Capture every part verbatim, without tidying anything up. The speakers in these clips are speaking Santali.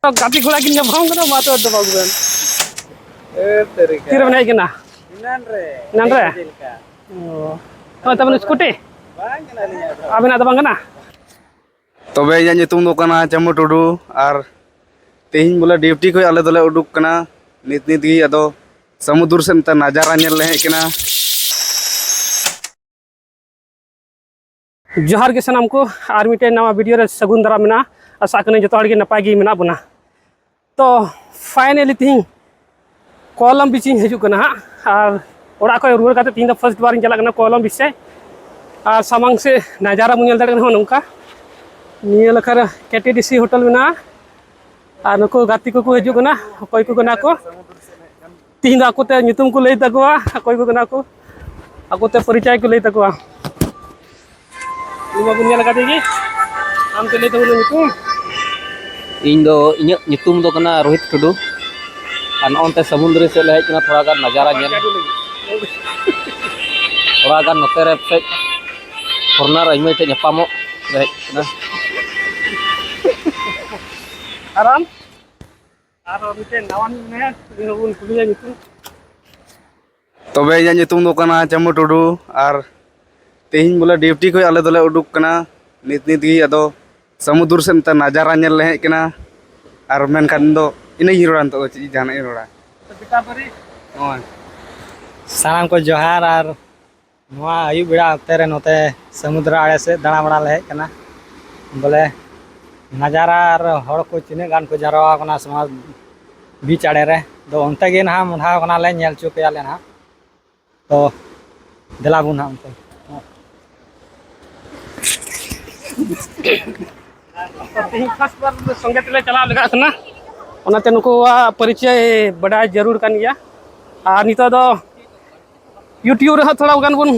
ᱜᱟᱛᱮ ᱠᱚᱲᱟ ᱠᱤᱱ ᱧᱟᱯᱟᱢ ᱠᱟᱱᱟ, ᱢᱟ ᱛᱚᱵᱮ ᱫᱚ ᱵᱟᱹᱵᱩ ᱵᱮᱱ᱾ ᱮ ᱛᱮᱨᱮᱠᱟ᱾ ᱛᱤᱨᱮᱵᱮᱱ ᱦᱮᱡ ᱠᱟᱱᱟ? ᱮᱱᱟᱱ ᱨᱮ᱾ ᱮᱱᱟᱱ ᱨᱮ? ᱪᱮᱫ ᱞᱮᱠᱟ? ᱚ᱾ ᱦᱳᱭ, ᱛᱟᱵᱚᱱ ᱥᱠᱩᱴᱤ? ᱵᱟᱝ ᱠᱟᱱᱟ ᱟᱹᱞᱤᱧᱟᱜ ᱫᱚ᱾ ᱟᱵᱮᱱᱟᱜ ᱫᱚ ᱵᱟᱝ ᱠᱟᱱᱟ? ᱛᱚᱵᱮ ᱤᱧᱟᱹᱜ ᱧᱩᱛᱩᱢ ᱫᱚ ᱠᱟᱱᱟ ᱪᱟᱢᱩ ᱴᱩᱰᱩ, ᱟᱨ ᱛᱮᱦᱮᱧ ᱵᱚᱞᱮ ᱰᱤᱭᱩᱴᱤ ᱠᱷᱚᱱ ᱟᱞᱮ ᱫᱚᱞᱮ ᱩᱰᱩᱠ ᱠᱟᱱᱟ ᱱᱤᱛ ᱱᱤᱛ ᱜᱮ᱾ ᱟᱫᱚ ᱥᱟᱹᱢᱩᱫᱩᱨ ᱥᱮᱫ ᱢᱤᱫᱴᱟᱝ ᱱᱟᱡᱟᱨᱟ ᱧᱮᱞ ᱞᱮ ᱦᱮᱡ ᱠᱟᱱᱟ᱾ ᱡᱚᱦᱟᱨ ᱜᱮ ᱥᱟᱱᱟᱢ ᱠᱚ, ᱟᱨ ᱢᱤᱫᱴᱮᱱ ᱱᱟᱣᱟ ᱵᱷᱤᱰᱤᱭᱳ ᱨᱮ ᱥᱟᱹᱜᱩᱱ ᱫᱟᱨᱟᱢ ᱢᱮᱱᱟᱜᱼᱟ᱾ ᱟᱥᱟᱜ ᱠᱟᱹᱱᱟᱹᱧ ᱡᱚᱛᱚ ᱦᱚᱲ ᱜᱮ ᱱᱟᱯᱟᱭ ᱜᱮ ᱢᱮᱱᱟᱜ ᱵᱚᱱᱟ᱾ ᱛᱚ finally ᱛᱤᱦᱤᱧ ᱠᱚᱞᱚᱢ ᱵᱤᱪ ᱤᱧ ᱦᱤᱡᱩᱜ ᱠᱟᱱᱟ ᱦᱟᱸᱜ, ᱟᱨ ᱚᱲᱟᱜ ᱠᱷᱚᱱ ᱨᱩᱣᱟᱹᱲ ᱠᱟᱛᱮ ᱛᱤᱦᱤᱧ ᱫᱚ first ᱵᱟᱨ ᱤᱧ ᱪᱟᱞᱟᱜ ᱠᱟᱱᱟ ᱠᱚᱞᱚᱢ ᱵᱤᱪ ᱥᱮᱫ᱾ ᱟᱨ ᱥᱟᱢᱟᱝ ᱥᱮᱫ ᱱᱟᱡᱟᱨᱟ ᱵᱚᱱ ᱧᱮᱞ ᱫᱟᱲᱮᱭᱟᱜ ᱠᱟᱱᱟ ᱱᱚᱜᱼᱚ ᱱᱚᱝᱠᱟ᱾ ᱱᱤᱭᱟᱹ ᱞᱮᱠᱟ ᱨᱮ ᱠᱮ ᱴᱤ ᱰᱤ ᱥᱤ ᱦᱳᱴᱮᱞ ᱢᱮᱱᱟᱜᱼᱟ, ᱟᱨ ᱱᱩᱠᱩ ᱜᱟᱛᱮ ᱠᱚᱠᱚ ᱦᱤᱡᱩᱜ ᱠᱟᱱᱟ᱾ ᱚᱠᱚᱭ ᱠᱚ ᱠᱟᱱᱟ ᱠᱚ? ᱛᱤᱦᱤᱧ ᱫᱚ ᱟᱠᱚᱛᱮ ᱧᱩᱛᱩᱢ ᱠᱚ ᱞᱟᱹᱭ ᱛᱟᱠᱚᱣᱟ, ᱚᱠᱚᱭ ᱠᱚ ᱠᱟᱱᱟ ᱠᱚ, ᱟᱠᱚᱛᱮ ᱯᱚᱨᱤᱪᱚᱭ ᱠᱚ ᱞᱟᱹᱭ ᱛᱟᱠᱚᱣᱟ᱾ ᱩᱱᱤ ᱢᱟᱵᱚᱱ ᱧᱮᱞ ᱟᱠᱟᱫᱮ ᱜᱮ᱾ ᱟᱢ ᱪᱮᱫ ᱞᱟᱹᱭ ᱛᱟᱵᱚᱱᱟ ᱧᱩᱛᱩᱢ? ᱤᱧ ᱫᱚ, ᱤᱧᱟᱹᱜ ᱧᱩᱛᱩᱢ ᱫᱚ ᱠᱟᱱᱟ ᱨᱳᱦᱤᱛ ᱴᱩᱰᱩ᱾ ᱟᱨ ᱱᱚᱜᱼᱚ ᱱᱚᱱᱛᱮ ᱥᱟᱹᱢᱩᱱᱫᱨᱤ ᱥᱮᱫ ᱞᱮ ᱦᱮᱡ ᱠᱟᱱᱟ, ᱛᱷᱚᱲᱟ ᱜᱟᱱ ᱱᱟᱡᱟᱨᱟ ᱧᱮᱞ᱾ ᱛᱷᱚᱲᱟ ᱜᱟᱱ ᱱᱚᱛᱮ ᱨᱮ ᱯᱟᱥᱮᱡ ᱯᱷᱚᱨᱱᱟᱨ ᱟᱭᱢᱟ ᱴᱷᱮᱡ ᱧᱟᱯᱟᱢᱚᱜ ᱞᱮ ᱦᱮᱡ ᱠᱟᱱᱟ᱾ ᱟᱨ ᱟᱢ? ᱟᱨ ᱢᱤᱫᱴᱮᱱ ᱱᱟᱣᱟ ᱢᱮᱱᱟᱭᱟ, ᱩᱱᱤ ᱦᱚᱸᱵᱚᱱ ᱠᱩᱞᱤᱭᱟ ᱧᱩᱛᱩᱢ᱾ ᱛᱚᱵᱮ ᱤᱧᱟᱹᱜ ᱧᱩᱛᱩᱢ ᱫᱚ ᱠᱟᱱᱟ ᱪᱟᱢᱩ ᱴᱩᱰᱩ, ᱟᱨ ᱛᱮᱦᱮᱧ ᱵᱚᱞᱮ ᱰᱤᱭᱩᱴᱤ ᱠᱷᱚᱱ ᱟᱞᱮ ᱫᱚᱞᱮ ᱩᱰᱩᱠ ᱠᱟᱱᱟ ᱱᱤᱛ ᱱᱤᱛ ᱜᱮ᱾ ᱟᱫᱚ ᱥᱟᱹᱢᱩᱫᱩᱨ ᱥᱮᱫ ᱱᱮᱛᱟᱨ ᱱᱟᱡᱟᱨᱟ ᱧᱮᱞ ᱞᱮ ᱦᱮᱡ ᱠᱟᱱᱟ, ᱟᱨ ᱢᱮᱱᱠᱷᱟᱱ ᱤᱧ ᱫᱚ ᱤᱱᱟᱹᱜ ᱤᱧ ᱨᱚᱲᱟ, ᱱᱤᱛᱚᱜ ᱫᱚ ᱪᱮᱫ ᱡᱟᱦᱟᱱᱟᱜ ᱤᱧ ᱨᱚᱲᱟ᱾ ᱱᱚᱜᱼᱚᱭ᱾ ᱥᱟᱱᱟᱢ ᱠᱚ ᱡᱚᱦᱟᱨ, ᱟᱨ ᱱᱚᱣᱟ ᱟᱹᱭᱩᱵ ᱵᱮᱲᱟ ᱚᱠᱛᱮ ᱨᱮ ᱱᱚᱛᱮ ᱥᱟᱹᱢᱩᱫᱽᱨᱚ ᱟᱲᱮ ᱥᱮᱫ ᱫᱟᱬᱟ ᱵᱟᱲᱟ ᱞᱮ ᱦᱮᱡ ᱠᱟᱱᱟ᱾ ᱵᱚᱞᱮ ᱱᱟᱡᱟᱨᱟ ᱟᱨ ᱦᱚᱲ ᱠᱚ ᱛᱤᱱᱟᱹᱜ ᱜᱟᱱ ᱠᱚ ᱡᱟᱨᱣᱟ ᱠᱟᱱᱟ ᱥᱮ ᱱᱚᱣᱟ ᱵᱤᱪ ᱟᱲᱮ ᱨᱮ, ᱫᱚ ᱚᱱᱛᱮ ᱜᱮ ᱱᱟᱦᱟᱜ ᱢᱚᱦᱰᱟᱣ ᱠᱟᱱᱟ ᱞᱮ, ᱧᱮᱞ ᱦᱚᱪᱚ ᱯᱮᱭᱟ ᱞᱮ ᱱᱟᱦᱟᱜ᱾ ᱛᱚ ᱫᱮᱞᱟ ᱵᱚᱱ ᱱᱟᱦᱟᱜ ᱚᱱᱛᱮ᱾ ᱛᱮᱦᱮᱧ first ᱵᱟᱨ ᱥᱚᱸᱜᱮ ᱛᱮᱞᱮ ᱪᱟᱞᱟᱣ ᱞᱮᱜᱟᱜ ᱠᱟᱱᱟ, ᱚᱱᱟᱛᱮ ᱱᱩᱠᱩᱣᱟᱜ ᱯᱚᱨᱤᱪᱚᱭ ᱵᱟᱰᱟᱭ ᱡᱟᱹᱨᱩᱲ ᱠᱟᱱ ᱜᱮᱭᱟ᱾ ᱟᱨ ᱱᱤᱛᱚᱜ ᱫᱚ YouTube ᱨᱮᱦᱚᱸ ᱛᱷᱚᱲᱟ ᱜᱟᱱ ᱵᱚᱱ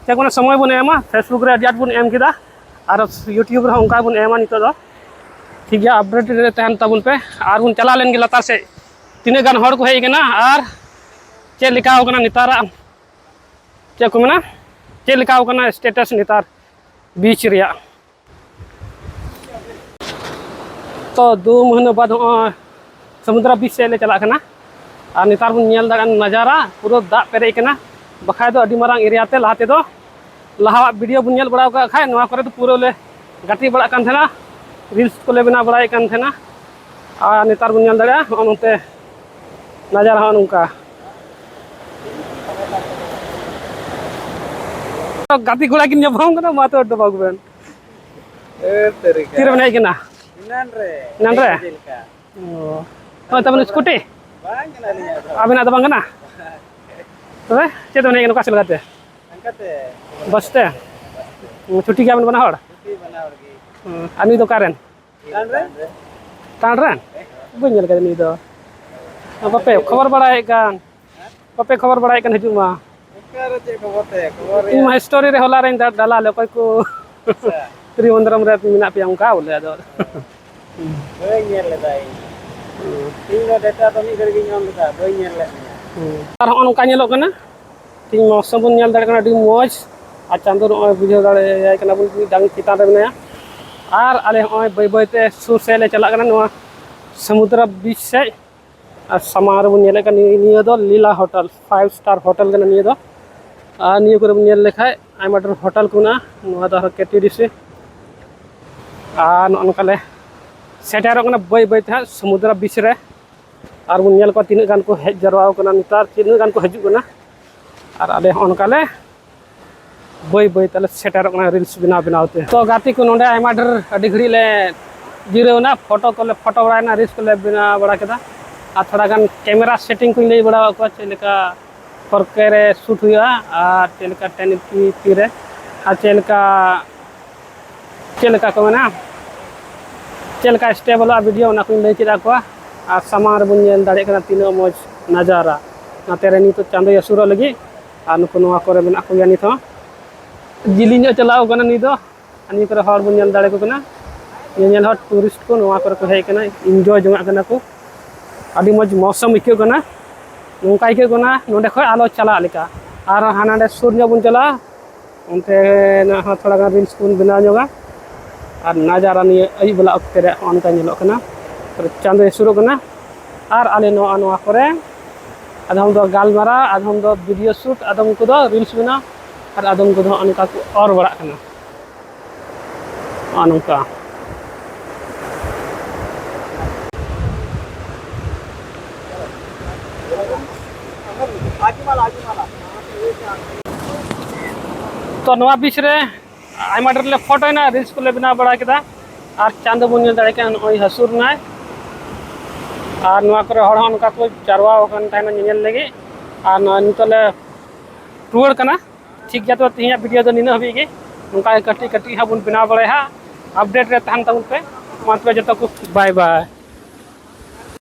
ᱪᱮᱫ ᱠᱚ ᱢᱮᱱᱟ, ᱥᱚᱢᱚᱭ ᱵᱚᱱ ᱮᱢᱟ, Facebook ᱨᱮ ᱟᱹᱰᱤ ᱟᱸᱴ ᱵᱚᱱ ᱮᱢ ᱠᱮᱫᱟ, ᱟᱨ YouTube ᱨᱮᱦᱚᱸ ᱚᱱᱠᱟ ᱵᱚᱱ ᱮᱢᱟ ᱱᱤᱛᱚᱜ ᱫᱚ᱾ ᱴᱷᱤᱠ ᱜᱮᱭᱟ, update ᱨᱮ ᱛᱟᱦᱮᱱ ᱛᱟᱵᱚᱱ ᱯᱮ᱾ ᱟᱨ ᱵᱚᱱ ᱪᱟᱞᱟᱣ ᱞᱮᱱ ᱜᱮ ᱞᱟᱛᱟᱨ ᱥᱮᱫ, ᱛᱤᱱᱟᱹᱜ ᱜᱟᱱ ᱦᱚᱲ ᱠᱚ ᱦᱮᱡ ᱟᱠᱟᱱᱟ ᱟᱨ ᱪᱮᱫ ᱞᱮᱠᱟ ᱟᱠᱟᱱᱟ ᱱᱮᱛᱟᱨᱟᱜ, ᱪᱮᱫ ᱠᱚ ᱢᱮᱱᱟ, ᱪᱮᱫ ᱞᱮᱠᱟ ᱟᱠᱟᱱᱟ status ᱱᱮᱛᱟᱨ ᱵᱤᱪ ᱨᱮᱭᱟᱜ᱾ ᱛᱚ ᱫᱩ ᱢᱟᱹᱦᱱᱟᱹ ᱵᱟᱫ ᱦᱚᱸᱜᱼᱚᱭ ᱥᱟᱢᱩᱫᱨᱟ ᱵᱤᱪ ᱥᱮᱫ ᱞᱮ ᱪᱟᱞᱟᱜ ᱠᱟᱱᱟ᱾ ᱟᱨ ᱱᱮᱛᱟᱨ ᱵᱚᱱ ᱧᱮᱞ ᱫᱟᱲᱮᱭᱟᱜᱼᱟ ᱱᱟᱡᱟᱨᱟ, ᱯᱩᱨᱟᱹ ᱫᱟᱜ ᱯᱮᱨᱮᱡ ᱠᱟᱱᱟ᱾ ᱵᱟᱠᱷᱟᱡ ᱫᱚ ᱟᱹᱰᱤ ᱢᱟᱨᱟᱝ ᱮᱨᱤᱭᱟ ᱛᱮ, ᱞᱟᱦᱟ ᱛᱮᱫᱚ, ᱞᱟᱦᱟᱣᱟᱜ ᱵᱷᱤᱰᱤᱭᱳ ᱵᱚᱱ ᱧᱮᱞ ᱵᱟᱲᱟ ᱟᱠᱟᱫ ᱠᱷᱟᱡ, ᱱᱚᱣᱟ ᱠᱚᱨᱮ ᱫᱚ ᱯᱩᱨᱟᱹ ᱞᱮ ᱜᱟᱛᱮ ᱵᱟᱲᱟᱜ ᱠᱟᱱ ᱛᱟᱦᱮᱱᱟ, ᱨᱤᱞᱥ ᱠᱚᱞᱮ ᱵᱮᱱᱟᱣ ᱵᱟᱲᱟᱭᱮᱫ ᱠᱟᱱ ᱛᱟᱦᱮᱱᱟ᱾ ᱟᱨ ᱱᱮᱛᱟᱨ ᱵᱚᱱ ᱧᱮᱞ ᱫᱟᱲᱮᱭᱟᱜᱼᱟ ᱦᱚᱸᱜᱼᱚ ᱱᱚᱛᱮ ᱱᱟᱡᱟᱨᱟ ᱦᱚᱸᱜᱼᱚ ᱱᱚᱝᱠᱟ᱾ ᱜᱟᱛᱮ ᱠᱚᱲᱟ ᱠᱤᱱ ᱧᱟᱯᱟᱢ ᱠᱟᱱᱟ, ᱢᱟ ᱛᱚ ᱰᱚᱵᱟᱜ ᱵᱮᱱ᱾ ᱮ ᱛᱮᱨᱤᱠᱟ᱾ ᱛᱤᱨᱮᱵᱮᱱ ᱦᱮᱡ ᱠᱟᱱᱟ? ᱮᱱᱟᱱ ᱨᱮ᱾ ᱮᱱᱟᱱ ᱨᱮ? ᱮᱠ ᱵᱟᱡᱮ ᱞᱮᱠᱟ᱾ ᱚ᱾ ᱦᱳᱭ, ᱛᱟᱨᱢᱟᱱᱮ ᱥᱠᱩᱴᱤ? ᱵᱟᱝ ᱠᱟᱱᱟ ᱟᱹᱞᱤᱧᱟᱜ ᱫᱚ᱾ ᱟᱵᱮᱱᱟᱜ ᱫᱚ ᱵᱟᱝ ᱠᱟᱱᱟ? ᱛᱚᱵᱮ ᱪᱮᱫ ᱛᱮᱵᱮᱱ ᱦᱮᱡ ᱠᱟᱱᱟ, ᱚᱠᱟ ᱥᱮᱫ ᱞᱮᱠᱟᱛᱮ? ᱦᱟᱱᱠᱟᱛᱮ᱾ ᱵᱟᱥ ᱛᱮ? ᱦᱩᱸ, ᱪᱷᱩᱴᱤ ᱜᱮᱭᱟᱵᱮᱱ ᱵᱟᱱᱟ ᱦᱚᱲ? ᱪᱷᱩᱴᱤ ᱵᱟᱱᱟ ᱦᱚᱲ ᱜᱮ᱾ ᱦᱩᱸ, ᱟᱨ ᱱᱩᱭ ᱫᱚ ᱚᱠᱟ ᱨᱮᱱ? ᱴᱟᱸᱰ ᱨᱮᱱ? ᱴᱟᱸᱰ ᱨᱮᱱ? ᱵᱟᱹᱧ ᱧᱮᱞ ᱠᱟᱫᱮ ᱱᱩᱭ ᱫᱚ᱾ ᱵᱟᱯᱮ ᱠᱷᱚᱵᱚᱨ ᱵᱟᱲᱟᱭᱮᱫ ᱠᱟᱱ? ᱵᱟᱯᱮ ᱠᱷᱚᱵᱚᱨ ᱵᱟᱲᱟᱭᱮᱫ ᱠᱟᱱ? ᱦᱤᱡᱩᱜ ᱢᱟ᱾ ᱚᱠᱟ ᱨᱮ ᱪᱮᱫ ᱠᱷᱚᱵᱚᱨ ᱛᱮ? ᱠᱷᱚᱵᱚᱨ ᱤᱧ ᱨᱮᱭᱟᱜ ᱢᱟ ᱥᱴᱳᱨᱤ ᱨᱮ ᱦᱚᱞᱟ ᱨᱮᱧ ᱰᱟ-, ᱰᱟᱞᱟ ᱞᱮ, ᱚᱠᱚᱭ ᱠᱚ ᱟᱪᱪᱷᱟ᱾ ᱛᱨᱤᱵᱚᱱᱫᱨᱚᱢ ᱨᱮ ᱢᱮᱱᱟᱜ ᱯᱮᱭᱟ ᱚᱱᱠᱟ ᱵᱚᱞᱮ, ᱟᱫᱚ᱾ ᱵᱟᱹᱧ ᱧᱮᱞ ᱞᱮᱫᱟ ᱤᱧ᱾ ᱦᱩᱸ᱾ ᱤᱧ ᱫᱚ ᱰᱮᱴᱟ ᱫᱚ ᱢᱤᱫ ᱜᱷᱟᱹᱲᱤᱡ ᱜᱤᱧ ᱚᱱ ᱞᱮᱫᱟ, ᱵᱟᱹᱧ ᱧᱮᱞ ᱞᱮᱫ ᱢᱮᱭᱟ᱾ ᱦᱩᱸ᱾ ᱟᱨ ᱦᱚᱸᱜᱼᱚ ᱱᱚᱝᱠᱟ ᱧᱮᱞᱚᱜ ᱠᱟᱱᱟ, ᱛᱮᱦᱮᱧ ᱢᱳᱥᱚᱢ ᱵᱚᱱ ᱧᱮᱞ ᱫᱟᱲᱮᱭᱟᱜ ᱠᱟᱱᱟ ᱟᱹᱰᱤ ᱢᱚᱡᱽ, ᱟᱨ ᱪᱟᱸᱫᱚ ᱱᱚᱜᱼᱚᱭ ᱵᱩᱡᱷᱟᱹᱣ ᱫᱟᱲᱮᱭᱟᱭ ᱠᱟᱱᱟ ᱵᱚᱱ ᱢᱤᱫᱴᱟᱝ ᱪᱮᱛᱟᱱ ᱨᱮ ᱢᱮᱱᱟᱭᱟ᱾ ᱟᱨ ᱟᱞᱮ ᱦᱚᱸᱜᱼᱚᱭ ᱵᱟᱹᱭ ᱵᱟᱹᱭ ᱛᱮ ᱥᱩᱨ ᱥᱮᱫ ᱞᱮ ᱪᱟᱞᱟᱜ ᱠᱟᱱᱟ, ᱱᱚᱣᱟ ᱥᱟᱢᱩᱫᱨᱟ ᱵᱤᱪ ᱥᱮᱫ᱾ ᱟᱨ ᱥᱟᱢᱟᱝ ᱨᱮᱵᱚᱱ ᱧᱮᱞᱮᱫ ᱠᱟᱱ ᱱᱤᱭᱟᱹ, ᱱᱤᱭᱟᱹ ᱫᱚ Lila hotel, five star hotel ᱠᱟᱱᱟ ᱱᱤᱭᱟᱹ ᱫᱚ᱾ ᱟᱨ ᱱᱤᱭᱟᱹ ᱠᱚᱨᱮ ᱵᱚᱱ ᱧᱮᱞ ᱞᱮᱠᱷᱟᱡ ᱟᱭᱢᱟ ᱰᱷᱮᱨ ᱦᱳᱴᱮᱞ ᱠᱚ ᱢᱮᱱᱟᱜᱼᱟ᱾ ᱱᱚᱣᱟ ᱫᱚ ᱟᱨᱦᱚᱸ ᱠᱮ ᱴᱤ ᱰᱤ ᱥᱤ᱾ ᱟᱨ ᱱᱚᱜᱼᱚ ᱱᱚᱝᱠᱟ ᱞᱮ ᱥᱮᱴᱮᱨᱚᱜ ᱠᱟᱱᱟ ᱵᱟᱹᱭ ᱵᱟᱹᱭ ᱛᱮ ᱦᱟᱸᱜ ᱥᱟᱢᱩᱫᱨᱟ ᱵᱤᱪ ᱨᱮ᱾ ᱟᱨ ᱵᱚᱱ ᱧᱮᱞ ᱠᱚᱣᱟ ᱛᱤᱱᱟᱹᱜ ᱜᱟᱱ ᱠᱚ ᱦᱮᱡ ᱡᱟᱨᱣᱟ ᱠᱟᱱᱟ ᱱᱮᱛᱟᱨ, ᱛᱤᱱᱟᱹᱜ ᱜᱟᱱ ᱠᱚ ᱦᱤᱡᱩᱜ ᱠᱟᱱᱟ᱾ ᱟᱨ ᱟᱞᱮ ᱦᱚᱸ ᱚᱱᱠᱟ ᱞᱮ ᱵᱟᱹᱭ ᱵᱟᱹᱭ ᱛᱮᱞᱮ ᱥᱮᱴᱮᱨᱚᱜ ᱠᱟᱱᱟ ᱨᱤᱞᱥ ᱵᱮᱱᱟᱣ ᱵᱮᱱᱟᱣ ᱛᱮ᱾ ᱛᱚ ᱜᱟᱛᱮ ᱠᱚ, ᱱᱚᱰᱮ ᱟᱭᱢᱟ ᱰᱷᱮᱨ ᱟᱹᱰᱤ ᱜᱷᱟᱹᱲᱤᱡ ᱞᱮ ᱡᱤᱨᱟᱹᱣ ᱮᱱᱟ, ᱯᱷᱳᱴᱳ ᱠᱚᱞᱮ ᱯᱷᱳᱴᱳ ᱵᱟᱲᱟᱭᱮᱱᱟ, ᱨᱤᱞᱥ ᱠᱚᱞᱮ ᱵᱮᱱᱟᱣ ᱵᱟᱲᱟ ᱠᱮᱫᱟ᱾ ᱟᱨ ᱛᱷᱚᱲᱟ ᱜᱟᱱ ᱠᱮᱢᱮᱨᱟ ᱥᱮᱴᱤᱝ ᱠᱚᱧ ᱞᱟᱹᱭ ᱵᱟᱲᱟ ᱟᱫ ᱠᱚᱣᱟ, ᱪᱮᱫ ᱞᱮᱠᱟ ᱯᱷᱳᱨ ᱠᱮ ᱨᱮ ᱥᱩᱴ ᱦᱩᱭᱩᱜᱼᱟ ᱟᱨ ᱪᱮᱫ ᱞᱮᱠᱟ ᱴᱮᱱ ᱮᱭᱤᱴ ᱯᱤ ᱨᱮ, ᱟᱨ ᱪᱮᱫ ᱞᱮᱠᱟ, ᱪᱮᱫ ᱞᱮᱠᱟ ᱠᱚ ᱢᱮᱱᱟ, ᱪᱮᱫ ᱞᱮᱠᱟ ᱥᱴᱮᱵᱚᱞᱚᱜᱼᱟ ᱵᱷᱤᱰᱤᱭᱳ, ᱚᱱᱟ ᱠᱚᱧ ᱞᱟᱹᱭ ᱪᱮᱫ ᱟᱠᱚᱣᱟ᱾ ᱟᱨ ᱥᱟᱢᱟᱝ ᱨᱮᱵᱚᱱ ᱧᱮᱞ ᱫᱟᱲᱮᱭᱟᱜ ᱠᱟᱱᱟ ᱛᱤᱱᱟᱹᱜ ᱢᱚᱡᱽ ᱱᱟᱡᱟᱨᱟ᱾ ᱱᱚᱛᱮ ᱨᱮ ᱱᱤᱛᱚᱜ ᱪᱟᱸᱫᱚᱭ ᱦᱟᱹᱥᱩᱨᱚᱜ ᱞᱟᱹᱜᱤᱫ, ᱟᱨ ᱱᱩᱠᱩ ᱱᱚᱣᱟ ᱠᱚᱨᱮ ᱢᱮᱱᱟᱜ ᱠᱚᱜᱮᱭᱟ ᱱᱤᱛ ᱦᱚᱸ᱾ ᱡᱤᱞᱤᱧ ᱧᱚᱜ ᱪᱟᱞᱟᱣ ᱠᱟᱱᱟ ᱱᱩᱭ ᱫᱚ᱾ ᱟᱨ ᱱᱤᱭᱟᱹ ᱠᱚᱨᱮ ᱦᱚᱲ ᱵᱚᱱ ᱧᱮᱞ ᱫᱟᱲᱮ ᱠᱚ ᱠᱟᱱᱟ, ᱧᱮᱧᱮᱞ ᱦᱚᱲ, ᱴᱩᱨᱤᱥᱴ ᱠᱚ ᱱᱚᱣᱟ ᱠᱚᱨᱮ ᱠᱚ ᱦᱮᱡ ᱠᱟᱱᱟ, ᱤᱱᱡᱚᱭ ᱡᱚᱝᱟᱜ ᱠᱟᱱᱟ ᱠᱚ᱾ ᱟᱹᱰᱤ ᱢᱚᱡᱽ ᱢᱳᱥᱚᱢ ᱟᱹᱭᱠᱟᱹᱜ ᱠᱟᱱᱟ, ᱱᱚᱝᱠᱟ ᱟᱹᱭᱠᱟᱹᱜ ᱠᱟᱱᱟ ᱱᱚᱸᱰᱮ ᱠᱷᱚᱡ ᱟᱞᱚ ᱪᱟᱞᱟᱜ ᱞᱮᱠᱟ᱾ ᱟᱨ ᱦᱟᱱᱟ ᱱᱟᱸᱰᱮ ᱥᱩᱨ ᱧᱚᱜ ᱵᱚᱱ ᱪᱟᱞᱟᱜᱼᱟ, ᱚᱱᱛᱮ ᱱᱟᱜ ᱦᱚᱸ ᱛᱷᱚᱲᱟ ᱜᱟᱱ ᱨᱤᱞᱥ ᱵᱚᱱ ᱵᱮᱱᱟᱣ ᱧᱚᱜᱟ᱾ ᱟᱨ ᱱᱟᱡᱟᱨᱟ ᱱᱤᱭᱟᱹ ᱟᱹᱭᱩᱵ ᱵᱮᱞᱟ ᱚᱠᱛᱮ ᱨᱮ ᱱᱚᱜᱼᱚ ᱱᱚᱝᱠᱟ ᱧᱮᱞᱚᱜ ᱠᱟᱱᱟ᱾ ᱪᱟᱸᱫᱚᱭ ᱥᱩᱨᱚᱜ ᱠᱟᱱᱟ᱾ ᱟᱨ ᱟᱞᱮ ᱱᱚᱣᱟ, ᱱᱚᱣᱟ ᱠᱚᱨᱮ ᱟᱫᱚᱢ ᱫᱚ ᱜᱟᱞᱢᱟᱨᱟᱣ, ᱟᱫᱚᱢ ᱫᱚ video shoot, ᱟᱫᱚᱢ ᱠᱚᱫᱚ reels ᱵᱮᱱᱟᱣ, ᱟᱨ ᱟᱫᱚᱢ ᱠᱚᱫᱚ ᱱᱚᱜᱼᱚ ᱱᱚᱝᱠᱟ ᱠᱚ ᱚᱨ ᱵᱟᱲᱟᱜ ᱠᱟᱱᱟ᱾ ᱱᱚᱜᱼᱚ ᱱᱚᱝᱠᱟ᱾ ᱛᱚ, ᱱᱚᱣᱟ beach ᱨᱮ ᱟᱭᱢᱟ ᱰᱷᱮᱨ ᱞᱮ ᱯᱷᱳᱴᱳᱭᱮᱱᱟ, reels ᱠᱚᱞᱮ ᱵᱮᱱᱟᱣ ᱵᱟᱲᱟ ᱠᱮᱫᱟ᱾ ᱟᱨ ᱪᱟᱸᱫᱚ ᱵᱚᱱ ᱧᱮᱞ ᱫᱟᱲᱮᱭᱟᱜ ᱠᱟᱱᱟ, ᱱᱚᱜᱼᱚᱭ ᱦᱟᱹᱥᱩᱨ ᱮᱱᱟᱭ᱾ ᱟᱨ ᱱᱚᱣᱟ ᱠᱚᱨᱮ ᱦᱚᱲ ᱦᱚᱸ ᱚᱱᱠᱟ ᱠᱚ ᱡᱟᱨᱣᱟ ᱟᱠᱟᱱ ᱛᱟᱦᱮᱱᱟ ᱧᱮᱧᱮᱞ ᱞᱟᱹᱜᱤᱫ᱾ ᱟᱨ ᱱᱚᱜᱼᱚᱭ ᱱᱤᱛᱚᱜ ᱞᱮ ᱨᱩᱣᱟᱹᱲ ᱠᱟᱱᱟ᱾ ᱴᱷᱤᱠ ᱜᱮᱭᱟ, ᱛᱚᱵᱮ ᱛᱮᱦᱮᱧᱟᱜ video ᱫᱚ ᱱᱤᱱᱟᱹᱜ ᱦᱟᱹᱵᱤᱡ ᱜᱮ᱾ ᱱᱚᱝᱠᱟ ᱜᱮ ᱠᱟᱹᱴᱤᱡ ᱠᱟᱹᱴᱤᱡ ᱦᱟᱸᱜ ᱵᱚᱱ ᱵᱮᱱᱟᱣ ᱵᱟᱲᱟᱭᱟ ᱦᱟᱸᱜ᱾ Update ᱨᱮ ᱛᱟᱦᱮᱱ ᱛᱟᱵᱚᱱ ᱯᱮ᱾ ᱢᱟ ᱛᱚᱵᱮ ᱡᱚᱛᱚ ᱠᱚ bye bye᱾